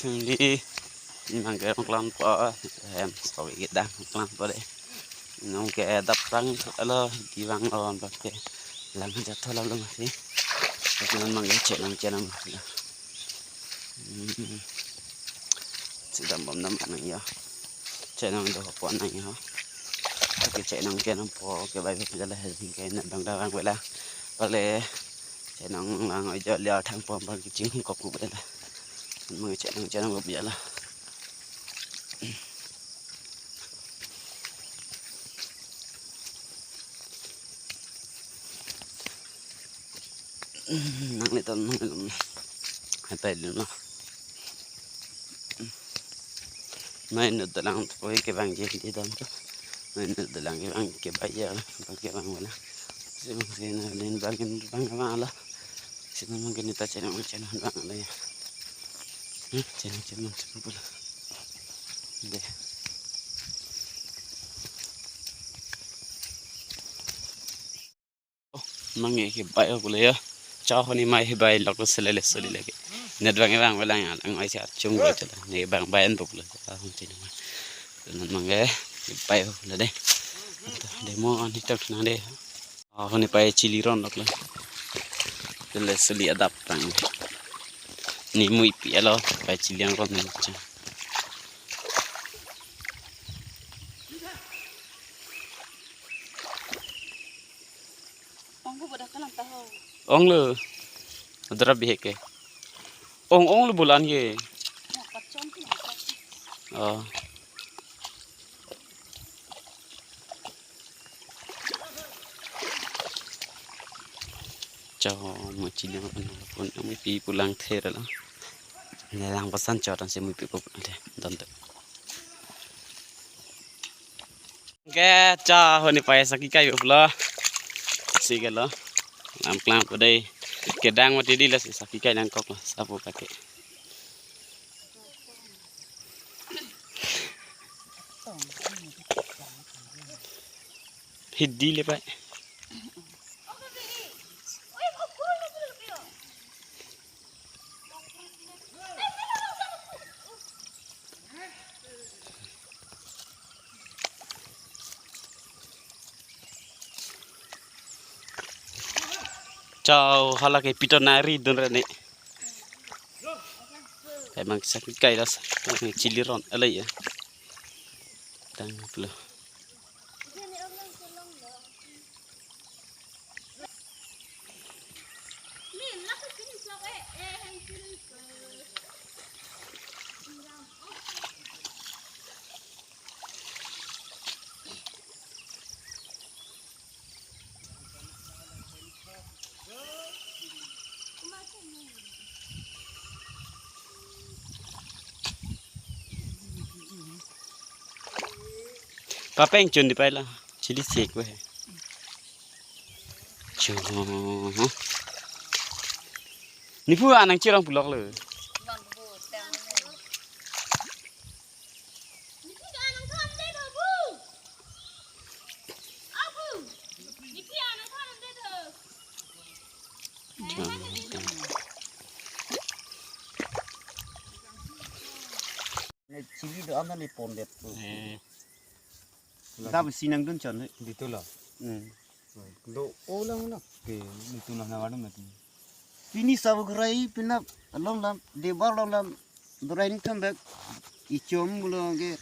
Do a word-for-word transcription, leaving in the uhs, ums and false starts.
Di, nang ke nangklang po, em, sawi kedang nangklang po dei. Nang ke dap tang alo, di vanglo, bak ke lang jatho lam lo masi. Tapi non mang ke chenang chenang. Hmm. Sedang bom dam nang ya. Chenang do po nang ya. Ke chenang chenang po ke bai pe jala he ke na bang da bang bela. Pale chenang lang ojo lia thang po bang ke ching kop ku bela. Mang chenang chenang kop bela. Nanglitum nang, hatai dun lo. Nai nu dalang tu koi kevang je di dam tu. Nai nu dalang kevang kebai ya, bang kevang wala. Si mang si na len bang ken bang kevang lo. Si mang ken ta chenang chenang bang lo ya. Hmm, chenang chenang chenang pula. Dei. Mang ke bai ho pule ya. Cha honi mai he bai lok sele le soli lagi. Net bang bang bela ya, lang ai cha chung lo cha. Ne bang bai an pule. Ah, hum chini. Nan mang ke bai ho pule dei. Dei mo ani tak na dei. Ah, honi pai chili ron lok le. Sele soli adap tang. Ne muipi alo pai chili ang ron ne cha. Ong ko bodak kalang taho. Ong lo. Adra bihek ke. Ong, ong lo bulan ke. Mo kachon tu mo kachon. Oh. Cho mo chili mo pun mo pi pulang ther lo. Ne lang pasan cho dan si muipi ko de. Don tu. Ke cha honi pai saki kai uplo. Si ke lo. Lam klang po dei. Kedang mati di lo si saki kai nangkok lo. Sapo pake. Hidi le pai. Chau, hala ke pito nari dun re ne. Emang sakit kai das. Chili ron, alai ya. Tang plo. Papeng chun di pai la. Chili sek we. Chu. Nipu anang chirong pulok le. Chili do anda ni pondet. Eh. Dam sinang dun chon. Ditulo. Hmm. Do olang na. Ke ditulo na wadam na. Pini sabo grai pina along lam, debar along lam, dorai ni thambek, ichom gulo ke.